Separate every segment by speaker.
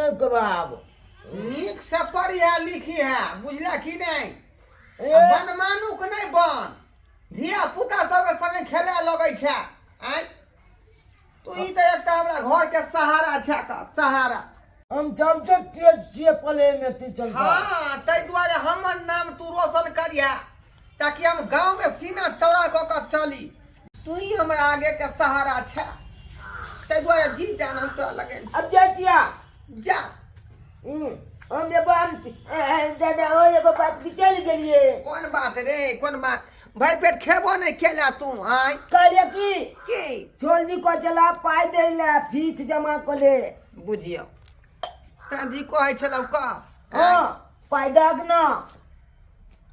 Speaker 1: नहि करब।
Speaker 2: नीक से पढ़िहे लिखिहे, बुझले कि नहि?
Speaker 1: ए।
Speaker 2: आ बनमानुक नहि बन, धिया पुता सबके संगे खेले लगै छै। आँय, तू ई तऽ एकटा हमरा घर के सहारा छै का सहारा।
Speaker 1: हम सबसे तेज छियै पढ़े में टीचर।
Speaker 2: हाँ, ताहि दुआरे हमर नाम तू रोशन करिहे ताकि हम गाँव में सीना चौड़ा कऽ कऽ चली। तू ही हमरा आगे के सहारा छै, ताहि दुआरे जी जान हम तोरा लगेन छी।
Speaker 1: अब जाइ छियै।
Speaker 2: जा।
Speaker 1: हम एगो हम दादा ओ एगो बात बिचल गेलियै।
Speaker 2: कोन बात रे, कोन बात? भरि पेट खेबो नहि केला तू। आय
Speaker 1: कहलियै की
Speaker 2: की
Speaker 1: छोलजी कह चला पाइ दै लए, फीस जमा कऽ ले।
Speaker 2: बुझियौ, साँझी कहै छलहुँ कह।
Speaker 1: हँ, पाइ दहक न।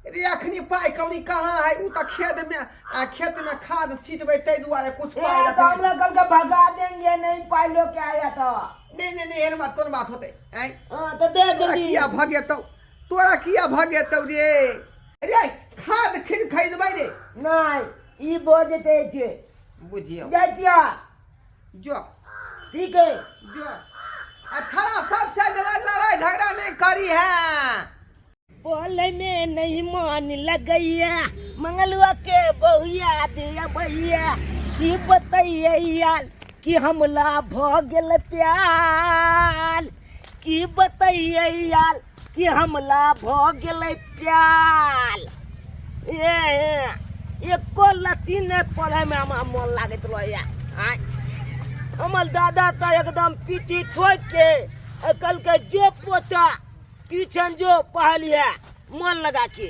Speaker 2: रे, अखनी पाइ कौड़ी कहाँ है? उ तऽ खेत में आ खेत में खाद छिटबै ताहि दुआरे कुछ
Speaker 1: ए
Speaker 2: पाइ
Speaker 1: तो
Speaker 2: रखने।
Speaker 1: हमरा कल के भगा देंगे, नहीं पाइ लो के आया तो।
Speaker 2: नहीं नहीं नहीं, एहन बात कोन बात होतै? आँय,
Speaker 1: हाँ तो दे
Speaker 2: तोरा
Speaker 1: जल्दी।
Speaker 2: किया भगेतौ, तोरा किया भगेतौ रे? रे, खाद खीर खरीदबै रे?
Speaker 1: नहीं, ई भऽ जेतै छै।
Speaker 2: बुझियौ।
Speaker 1: जाइ छियै।
Speaker 2: जो।
Speaker 1: ठीक है।
Speaker 2: जो, अच्छा, सबसे लड़ाई झगड़ा नहीं करी है।
Speaker 1: बोले में नहीं मन लगैया, मंगलुआ के बहुया दिया भैया। की बतैया यार कि हमला भ गेल प्यार, की बतैया यार कि हमला भ गेल प्यार। ए एको लत्ती नहीं पढ़े में हमरा मन लागैत रहैया। आँय, हमर दादा तऽ एकदम पीठी ठोकि के कहलकै जो पोता ट्यूशन जो, पढ़लिए मन लगा के।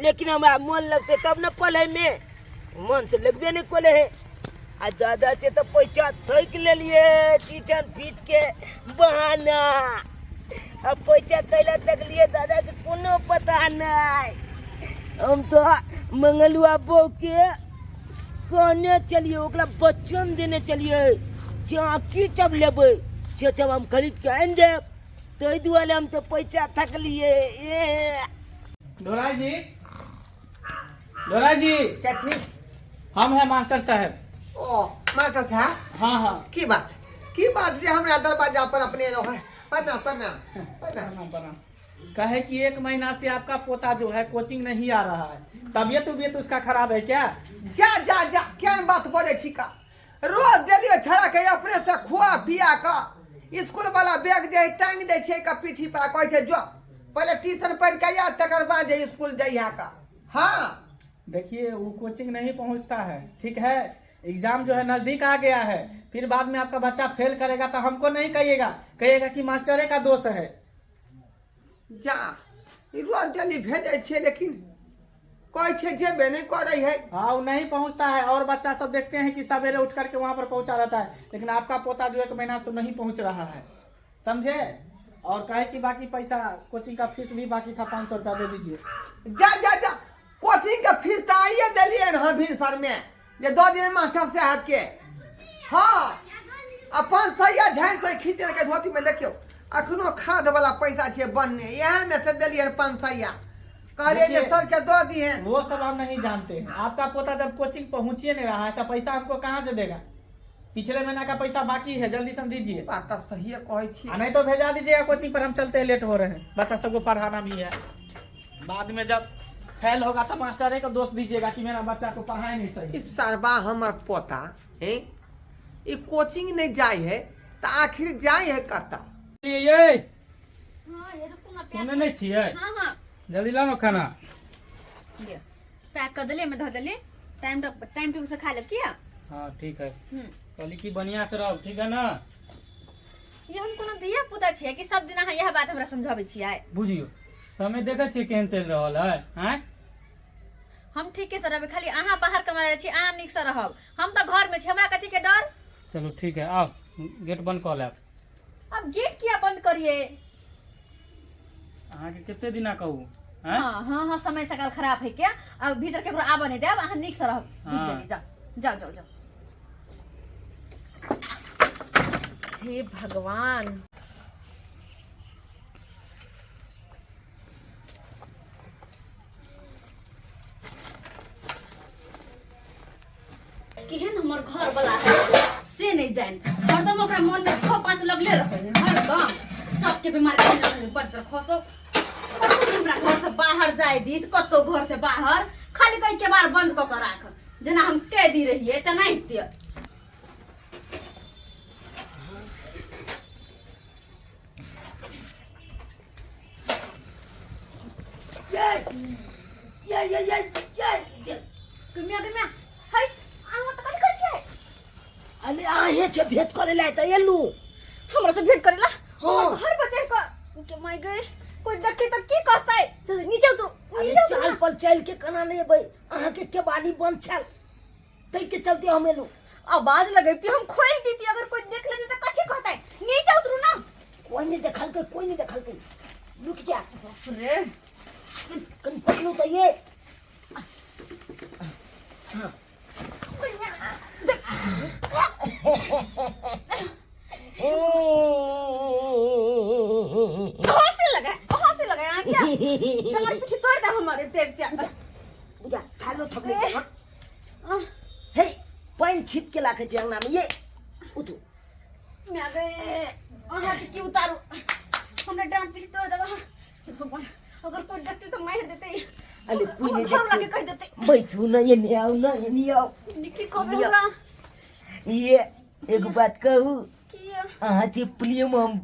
Speaker 1: लेकिन हमरा मन लगते तब ने पढ़े में, मन तो लगबे नहीं कोले है। आ दादा से तो पैसा थक लेलिए ट्यूशन फीस के बहाना। अब पैसा कैला तक लिए दादा के कोनो पता नहीं। हम तो मंगलुआ बहू के कहने चलिए, ओकरा वचन देने चलिए, चाकी चब लेबै से सब हम खरीद के आनि देब। ताहि दुआरे हम तऽ पैसा थकलिए। ए
Speaker 3: ढोराई जी, ढोराई जी।
Speaker 2: क्या छी?
Speaker 3: हम है मास्टर साहब।
Speaker 2: ओ मास्टर साहब।
Speaker 3: हाँ हाँ।
Speaker 2: की बात, की बात जे हमरा दरवाजा पर अपने एलहुँ है? प्रणाम प्रणाम प्रणाम।
Speaker 3: प्रणाम प्रणाम। कहे कि एक महीना से आपका पोता जो है कोचिंग नहीं आ रहा है, तबियत उबियत उसका खराब है क्या?
Speaker 2: जा जा जा, क्या बात बोले छी का? रोज देलियो छड़ा के अपने से खुआ पिया के स्कूल वाला बैग जे है टांग दै छियै का पीठी पर, कहै छै जो पहले ट्यूशन पढ़ के आ तकर बाद जे स्कूल जइहा का। हाँ।
Speaker 3: देखिए, वो कोचिंग नहीं पहुंचता है, ठीक है? एग्जाम जो है नजदीक आ गया है, फिर बाद में आपका बच्चा फेल करेगा तो हमको नहीं कहिएगा, कहिएगा कि मास्टरे का दोष है।
Speaker 2: जा, ई रोज डेली भेजै छियै लेकिन कहै छै जेबे नहीं करै है।
Speaker 3: हाँ, वो नहीं पहुंचता है और बच्चा सब देखते हैं कि सवेरे उठ करके वहां पर पहुंचा रहता है, लेकिन आपका पोता जो एक महीना से नहीं पहुंच रहा है, समझे? और कहे कि बाकी पैसा कोचिंग का फीस भी बाकी था, 500 रुपया दे दीजिए।
Speaker 2: जा जा जा, कोचिंग के फीस तऽ आइए देलियै हँ भिनसर में जे दऽ दियै मास्टर साहब के। हाँ, आ 500 झाँसि से खींच के धोती में देखियौ अखनो खाद वाला पैसा छै बनने, इएह में से देलियै 500, कहलियै जे
Speaker 3: देखिए,
Speaker 2: सर के दऽ दिहन।
Speaker 3: वो सब हम नहीं जानते हैं। आपका पोता जब कोचिंग पहुंचिए नहीं रहा है तो पैसा हमको कहाँ से देगा? पिछले महीना का पैसा बाकी है, जल्दी से दीजिए।
Speaker 2: बात तऽ सहिए कहै छी।
Speaker 3: आ नहीं तो भेजा दीजिएगा कोचिंग पर, हम चलते हैं, लेट हो रहे हैं, बच्चा सबको पढ़ाना भी है। बाद में जब फेल होगा तो मास्टर को दोष दीजिएगा कि मेरा बच्चा को पढ़ाए नहीं सही।
Speaker 2: ई सरबा हमर पोता है, ई कोचिंग नहीं जाय है तऽ आखिर जाय है कतऽ?
Speaker 4: ये
Speaker 5: हाँ, ये रुकू ना।
Speaker 4: सुनै नहि छियै?
Speaker 5: हाँ हाँ।
Speaker 4: जल्दी लाउ ने खाना।
Speaker 5: लिअ, पैक कऽ देलियै, एहिमे धऽ देलियै। टाइम टाइम टेबुल से खा लेब किया।
Speaker 4: हाँ, ठीक है। कहली कि बढ़िया से रहब, ठीक है ना?
Speaker 5: ये हम कोनो धिया पुता छियै कि सब दिन अहाँ इएह बात हमरा समझाबै छियै?
Speaker 4: बुझियौ, समय देखै छियै केहन चलि रहल है, आँय?
Speaker 5: हम ठीके से रहबै, खाली अहाँ बाहर कमा रहल छी, अहाँ नीक से रहब। हम तऽ घर में छी, हमरा कथी के डर?
Speaker 4: चलू ठीक है, आउ, गेट बंद कऽ लेब।
Speaker 5: अब गेट किया बंद करिए?
Speaker 4: अहाँके कते दिना कहू, आँय?
Speaker 5: हाँ हाँ हाँ, समय सकाल खराब है क्या? अब भीतर केकरो आबऽ नहीं देब, अहाँ नीक से रहब, बुझि
Speaker 4: हाँ।
Speaker 5: गेलियै? जाउ जाउ जाउ जाउ। हे भगवान, केहन हमर घर वाला है से नहीं जान, हरदम ओकरा मन में छह पाँच लगले रहे है, हरदम सब के बीमार बज्र खसो। कतौ हमरा घर से बाहर जाय दी, कतौ घर से बाहर खाली कहि के बार बंद कऽ के राख, जेना हम कैदी रहिए तेनाहिते।
Speaker 1: ये ये ये ये ये
Speaker 5: गम्या गम्या है, अहाँ तऽ कथी करै छियै?
Speaker 1: अरे आहे छे भेंट करे ला त एलू।
Speaker 5: हमरा से भेंट करेला?
Speaker 1: हाँ।
Speaker 5: घर बचाइ कऽ के my गई, कोई देखतै तऽ की कहतै? चल, नीचे उतरू।
Speaker 1: अरे
Speaker 5: नीचे उतरू।
Speaker 1: चाल पर चल के कना नहीं एबै, अहाँ के केबाली बंद छल तै के चलते हम एलू।
Speaker 5: आवाज लगैती हम खोलि देती, अगर कोई देख लेती तऽ कथी कहतै? नीचे उतरू ना।
Speaker 1: कोई नहीं देखलकै, कोई नहीं देखलकै, रुक जा।
Speaker 5: बाप रे।
Speaker 1: कनी पकड़ू तऽ ये।
Speaker 5: हंसे लगा, हंसे लगा यहाँ क्या तुम्हारे पीछे तोड़ दे हमारे तेल क्या।
Speaker 1: बुझा थालो थपले हे, पानि छिप के लाखे छै अंगना में, ये उठू।
Speaker 5: मैं गए अहाँ के की उतारू, हमरा डांट पीछे तोड़ देबा। भगवान, अगर कोई देखते तो मार देते।
Speaker 1: अरे कोई नहीं
Speaker 5: घर वाला के
Speaker 1: देखते।
Speaker 5: कह देते।
Speaker 1: बैठू ना, ये नहीं आओ ना, ये नहीं आओ।
Speaker 5: निकी कहबे हमरा।
Speaker 1: ये एगो बात कहू?
Speaker 5: की?
Speaker 1: अहाँ जे प्रेम हम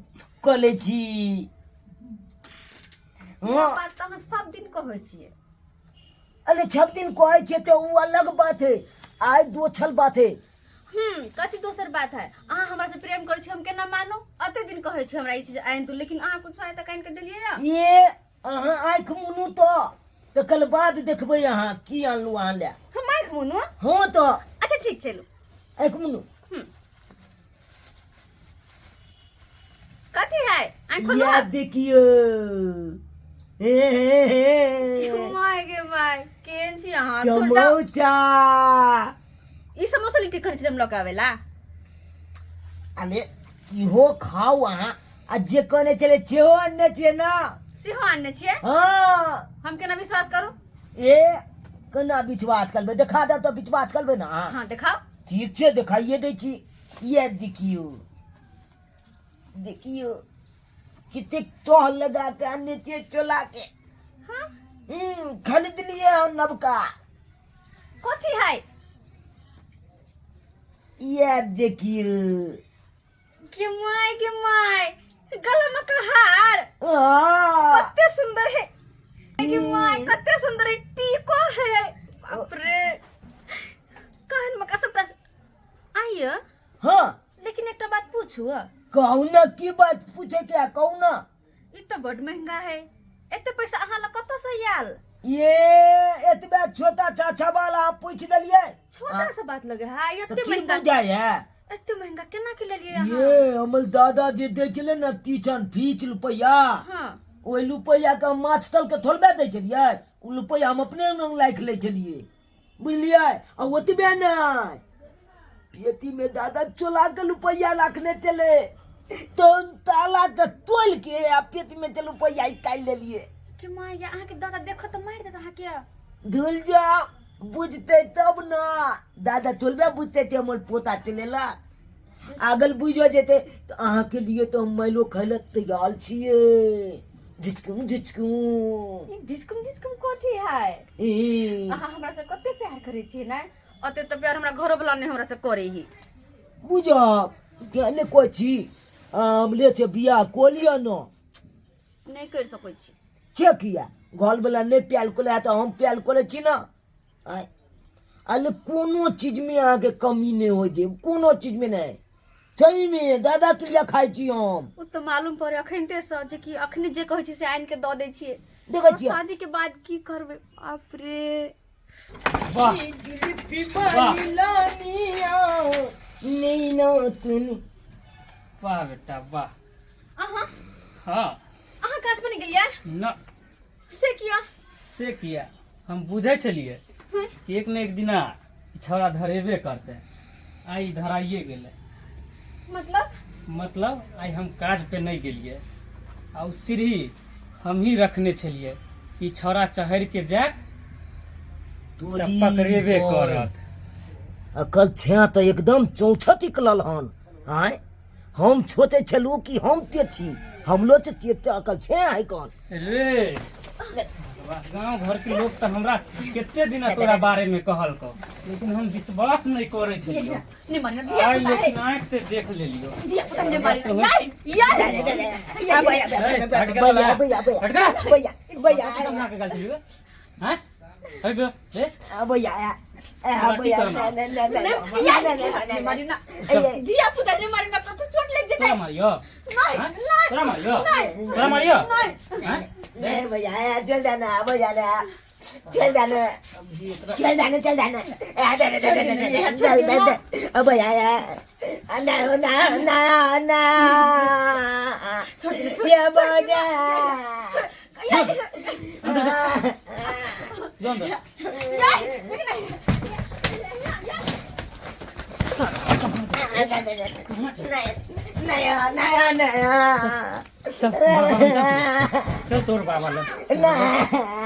Speaker 1: कऽ लै छी।
Speaker 5: हाँ, बात तऽ अहाँ सब दिन कहै छियै।
Speaker 1: अरे सब दिन कहै छियै तऽ ओ अलग बात है, आइ दोछल बात है।
Speaker 5: कथी दोसर बात है? अहाँ हमरा से प्रेम करै छी, हम केना मानू? अते दिन कहै छी हमरा ई चीज आनि दू, लेकिन अहाँ कुछ आइ तक आनि के देलियै या?
Speaker 1: ये अहाँ आँखि मुनू तऽ तकर बाद देखबै अहाँ की आनलू अहाँ लए।
Speaker 5: हम आँखि मुनू?
Speaker 1: हाँ तऽ।
Speaker 5: अच्छा ठीक, चलू।
Speaker 1: आँखि मुनू।
Speaker 5: कथी है? आँखि खोलू।
Speaker 1: या देखियौ, हे हे हे।
Speaker 5: My गे my, केहन छी अहाँ? दूर जाउ।
Speaker 1: चमौचा।
Speaker 5: ई समोसा लिट्टी खरीद हम लऽ के आवेला?
Speaker 1: अरे इहो खाउ अहाँ, आ जे कहने छलै सेहो अनने छियै ना?
Speaker 5: सेहो आनने छियै?
Speaker 1: हाँ।
Speaker 5: हम केना विश्वास करू?
Speaker 1: ए केना विश्वास करबै? देखा देब तऽ विश्वास करबै ने अहाँ?
Speaker 5: हाँ, देखाउ।
Speaker 1: ठीक छै, देखाइए दै छी। ये देखियौ, देखियौ कतेक तोह लगा के अनने छियै चोला के।
Speaker 5: हाँ?
Speaker 1: खरीदलियै हन नवका।
Speaker 5: कथी है?
Speaker 1: ये देखियौ।
Speaker 5: गे my गे my, गला में का हार।
Speaker 1: हाँ।
Speaker 5: कते सुंदर है। गे my, कते सुंदर है, टीको है। बाप रे, कान में का सबटा आइए।
Speaker 1: हाँ।
Speaker 5: लेकिन एकटा बात पूछू?
Speaker 1: कहू ना, की बात पूछे के है, कहू ना।
Speaker 5: ई तऽ बड महंगा है, एते पैसा अहाँ लग कतऽ से आयल?
Speaker 1: ये एतबे छोटा चाचा वाला अहाँ पूछि देलियै।
Speaker 5: छोटा सा बात लगे है।
Speaker 1: तऽ
Speaker 5: एते
Speaker 1: की
Speaker 5: महंगा
Speaker 1: बुझाइ है?
Speaker 5: एते महंगा केना के लेलियै अहाँ?
Speaker 1: ये हमर दादाजी दै छलै ने तीछन फीच रुपैआ।
Speaker 5: हाँ।
Speaker 1: ओहि रुपैआ के हम माछ तल के थोड़बे दै छलियै, ओ रुपैआ हम अपने लग राखि लै छलियै, बुझलियै? आ ओतबे नहि, पेटी में दादा चोला के रुपैआ राखने छलै, तो हम ताला के तोलि के आ पेटी में से रुपैआ निकालि लेलियै।
Speaker 5: कि माय, अहाँके दादा देखत तऽ मारि देत अहाँके।
Speaker 1: धुल जाओ, बुझते तब ना। दादा थोड़बे बुझते थे हमर पोता चलेला आगल बुझो जेते तऽ अहाँके लिए तऽ हम मैलो खाइ लए तैयार छियै। झिचकू झिचकू।
Speaker 5: ई धिचकुम धिचकुम कथी है?
Speaker 1: ई
Speaker 5: अहाँ हमरा से कते प्यार करै छियै ने? ओते तऽ प्यार हमरा घरो वाला नहि हमरा से करै ही।
Speaker 1: बुझब के ने कहै छी, हमले छै बियाह कऽ लिअ ने।
Speaker 5: नहि करि सकै छी।
Speaker 1: छै किया? घरवला नहि प्याल कऽ तऽ हम प्याल कऽ लै छी ने। आँय अरे, कोनो चीजमे अहाँके कमी नहि होइ देब, कोनो चीजमे नहि। सहीमे दादा के लिए खाइ छी हम।
Speaker 5: ओ तऽ मालूम पड़े अखनते से जे कि अखनी जे कहै छी से आनि के दऽ दै छियै।
Speaker 1: देखै छियै।
Speaker 5: शादी के बाद की करबै? बाप रे।
Speaker 4: वाह।
Speaker 1: वाह।
Speaker 4: वाह बेटा वाह।
Speaker 5: अहाँ?
Speaker 4: हाँ।
Speaker 5: अहाँ काज पर नहि गेलियै?
Speaker 4: न।
Speaker 5: से किया?
Speaker 4: से किया, हम बुझै छलियै कि एक ने एक दिना ई छौड़ा धरेबे करतै, आइ ई धराइए गेलै।
Speaker 5: मतलब?
Speaker 4: मतलब आइ हम काज पे नहि गेलियै आ ओ सीढ़ी हमही रखने छलियै कि छौड़ा चढ़ि के जायत तऽ पकड़ेबे करत।
Speaker 1: अकल छे तऽ एकदम चौछत निकलल हन। आँय, हम सोचै छलहुँ कि हम ते छी, हमरो से ते अकल छै आइ कन।
Speaker 4: रे गांव घर के लोग तऽ हमरा कते दिन तोरा बारे में कहलको, लेकिन हम विश्वास नहीं करे छलियो।
Speaker 5: ने मारी ना धिया
Speaker 4: आइ
Speaker 5: पुता है।
Speaker 4: लेकिन आँख से देख लेलियो।
Speaker 5: धिया पुता ने मारी ना यार यार।
Speaker 1: भैया
Speaker 4: ए, हट के
Speaker 1: भैया भैया
Speaker 4: हट के।
Speaker 1: भैया भैया
Speaker 4: कथी समझा के गेल छलियो? हैं? हट गे, ए,
Speaker 1: भैया
Speaker 4: की
Speaker 1: भैया
Speaker 4: करना?
Speaker 1: नहीं नहीं नहीं
Speaker 5: यार ने मारी ना धिया पुता ने मारी ना, कतौ चोट लागि
Speaker 4: तोरा
Speaker 5: जेतै।
Speaker 4: मारियो?
Speaker 5: नहीं।
Speaker 4: हैं?
Speaker 5: नहीं।
Speaker 4: तोरा मारियो?
Speaker 5: नहीं।
Speaker 4: तोरा मारियो?
Speaker 5: नहीं।
Speaker 4: हैं?
Speaker 1: नहीं भैया, चल जाना भैया, ना चल जाना, चल जाना, चल जाना, चल चल भैया, ना ना ना ना, ये भैया।
Speaker 4: जो अंदर।
Speaker 1: नया नया नया।
Speaker 4: चल बाबा लग चल, चल तोर बाबा लग।
Speaker 1: ना,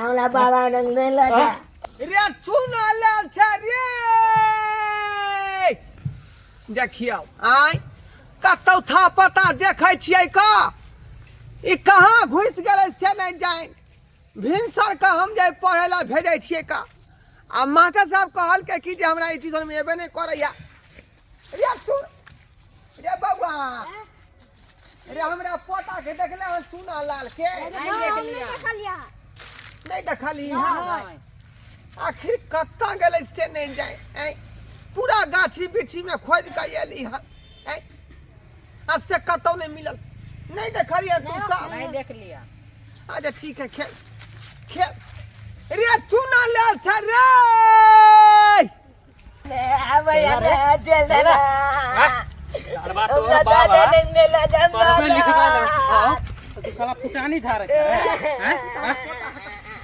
Speaker 1: हमरा बाबा लग नहीं लगा।
Speaker 2: रे चूना लेल छै रे, देखियौ आय कतौ था पता देखै छियै का ई कहाँ घुसि गेलै से नहि जानि। भिनसर के हम जे पढ़ै लए भेजै छियै का, आ मास्टर साहब कहलकै कि जे हमरा ई ट्यूशनमे एबे नहि करैया। रे सुन रे बौआ रे, हमरा पोता के देखले हन चूना लाल के? नहीं देखली हन। आखिर कतऽ गेलै से नहि जाय। ऐं पूरा गाछी बिछी में खोजि कऽ एली हन, ऐं आ से कतौ नहि मिलल। नहीं देखलियै तू सब?
Speaker 6: नहीं देख लिया।
Speaker 2: अच्छा ठीक है, खेल खेल। रे चूना लेल छै रे।
Speaker 1: भैया ना, चल जाना।
Speaker 4: अरबा तोर
Speaker 1: हमरा
Speaker 4: बाबा
Speaker 1: दादा लग नहीं लगा।
Speaker 4: पढ़बे लिखबे
Speaker 1: बाबा।
Speaker 4: नहीं। तू साला फुटानी झाड़े छै रे। हैं? हैं?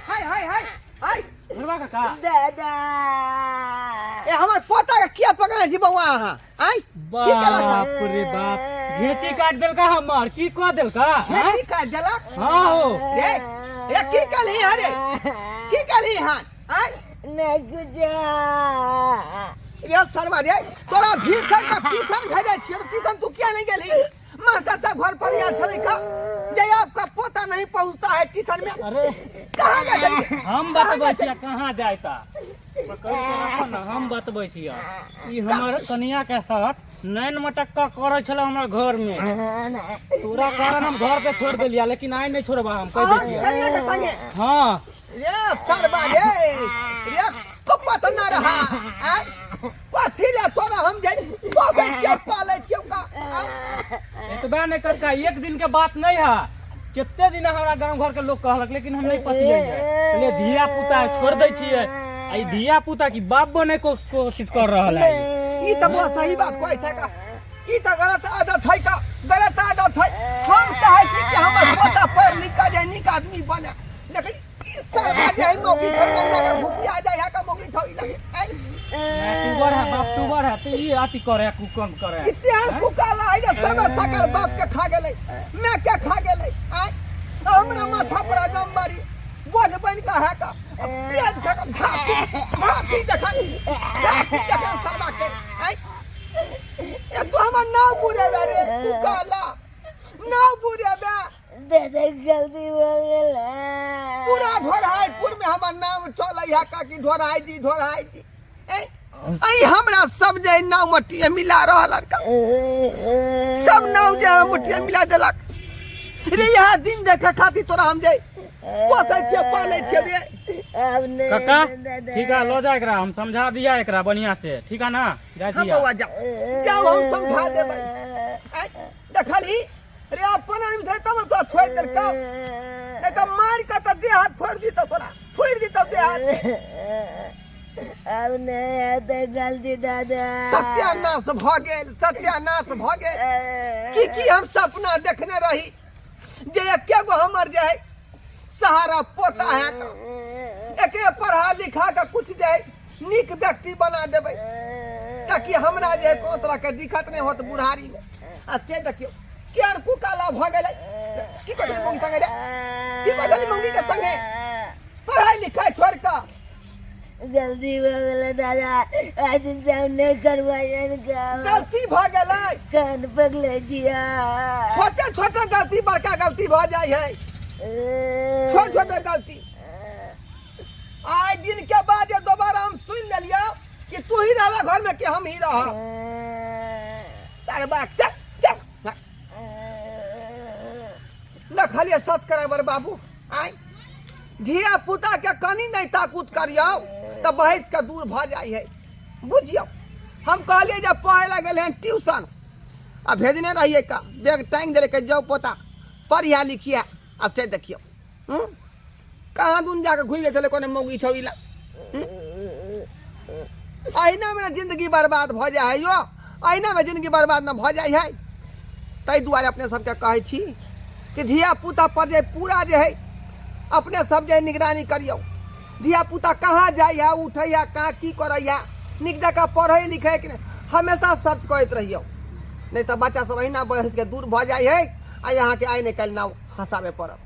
Speaker 2: हाय हाय हाय हाय।
Speaker 4: बुढ़वा काका।
Speaker 1: दादा।
Speaker 2: ए हमर पोता के किया पकड़ने छी बौआ अहाँ? आँय की केलक?
Speaker 4: बाप रे बाप, घेटी काट देलका हमर, की कह देलका? हैं?
Speaker 2: खेती काटि देलक?
Speaker 4: हाँ हो।
Speaker 2: रे रे की केलही हन रे, की केलही हन? आँय
Speaker 1: नहीं गुजा।
Speaker 2: रे सरवा रे, तोरा भीतर के ट्यूशन भेजै छियै तऽ ट्यूशन तू किया नहीं गेलही? मास्टर साहब घर पर आयल छलै का जे आपका पोता नहीं पहुंचता है ट्यूशन में।
Speaker 4: अरे
Speaker 2: कहाँ गेल छलियै?
Speaker 4: हम बतबै छियै कहाँ जायता, पकड़ि के राखो ने, हम बतबै छियै। ई हमर कनिया के साथ नैन मटक्का करै छलै हमरा घर में, तोरा कारण हम घर पे छोड़ देलियै, लेकिन आइ नहीं छोड़बा, हम कह दै
Speaker 2: अहाँ
Speaker 4: छियै।
Speaker 2: कनिया के संगे?
Speaker 4: हाँ।
Speaker 2: रे सरवा रे, रे कुपत न रहा। आँय कथी ले तोरा हम जे पोसै छियौ पालै छियौ का? आँय
Speaker 4: एतबा नहीं करका, एक दिन के बात नहीं है, कते दिन हमरा गांव घर के लोग कहलक, लेकिन हम नहीं पतियै। कहलियै धिया पुता है, छोड़ दै छियै। आ ई धिया पुता की बाप बने को कोशिश कर रहल है।
Speaker 2: ई तऽ बड़ा सही बात कहै छै का, ई तऽ गलत आदत है का, गलत आदत है। हम चाहै छी कि हमर पोता पढ़ि लिख कऽ जे नीक आदमी बने, लेकिन ई सरवा जे है मौगी छोड़ि लग घुसिया जाइ है का मौगी छोड़ि लगे। आँय
Speaker 4: टूबर है बाप, टूबर है तो ई अथी करे कुकर्म करे।
Speaker 2: इतिहास कुकाला है जे सब सकल बाप के खा गेलै, मैं के खा गेलै। आँय हमरा माथा पर अजम बारी बोझ बनि कऽ है का, प्याज खा कऽ झाँची झाँची देखन, झाँची देखन सरवा के। आँय ए तू हमर नाव बुड़ेबे रे कुकाला, नाव बुड़ेबे।
Speaker 1: दादा गलती हो गेल।
Speaker 2: पूरा ढोरहाईपुर में हमर नाम चलै है का कि ढोरहाई जी, ढोरहाई जी। ऐ ऐ हमरा सब जे नाव मटिया मिला रहल हन का, सब नाव जे मटिया मिला देलक रे। यहाँ दिन देखे खातिर तोरा हम जे पोसै छियै पालै छियै रे।
Speaker 1: अब नहीं
Speaker 4: काका
Speaker 1: दादा।
Speaker 4: ठीक है, लो जा एकरा, हम समझा दिया एकरा बढ़िया से, ठीक है ना? जाइ
Speaker 2: हम
Speaker 4: छियै।
Speaker 2: बौआ जाओ जाओ, हम समझा देबै। ऐ देखलही रे, अपन आदमी छै तब तोरा छोड़ि देलकौ, नहीं तऽ मारि कऽ तऽ देह हाथ फोड़ि दितौ, तोरा फोड़ि दितौ देह हाथ।
Speaker 1: अब नहीं आते जल्दी दादा।
Speaker 2: सत्यानाश भऽ गेल, सत्यानाश भऽ गेल। की की हम सपना देखने रही जे एके गो हमर जे है सहारा पोता है, एकरे पढ़ा लिखा के कुछ जे है नीक व्यक्ति बना देबै ताकि हमरा जे है कोनो तरह के दिक्कत नहीं होत बुढ़ारी में। आ से देखियौ केहन कुकाला भऽ गेलै। की कहै छली मौगी संगे रे? की कहै छली मौगी के संगे? पढ़ाई लिखाई छोड़ कऽ
Speaker 1: गलती भऽ गेलै दादा, आइ दिन से हम नहि करबै एहन काम।
Speaker 2: गलती भऽ गेलै।
Speaker 1: कान पकड़ै छियै।
Speaker 2: छोटे छोटे गलती बड़का गलती भऽ जाइ है, छोट छोटे गलती। आइ दिन के बाद जे दोबारा हम सुनि लेलियौ कि तू ही रहबे घर में कि हम ही रहब, सरबा चल चल देखलियै सब्सक्राइबर बाबू, आइ धिया पुता के कनि नहि ताकूत करियौ तऽ बहस के दूर भऽ जाइ है। बुझियौ, हम कहलियै जे पढ़े लए गेल हन ट्यूशन आ भेजने रहियै का बैग टाँगि देलकै, जाउ पोता पढ़िया लिखिया। आ से देखियौ, कहाँ दून जाके घुमि गेल छलै कोनो मौगी छौड़ी लए। अहिना मे जिंदगी बर्बाद भऽ जाइ है यो, अहिना मे जिंदगी बर्बाद न भऽ जाइ है। ताहि दुआरे अपने सबके कहै छी कि धिया पुता पर जे पूरा जे है अपने सब जे निगरानी करियौ। धिया पुता कहाँ जाइ है, उठै है, कहाँ की करै है, नीक जकाँ पढ़ै लिखै कि नहि, हमेशा सर्च करैत रहियौ, नहि तऽ बच्चा सब अहिना बहसके दूर भऽ जाइ है आ अहाँके आइ नहि काल्हि नाव हँसाबे पड़त।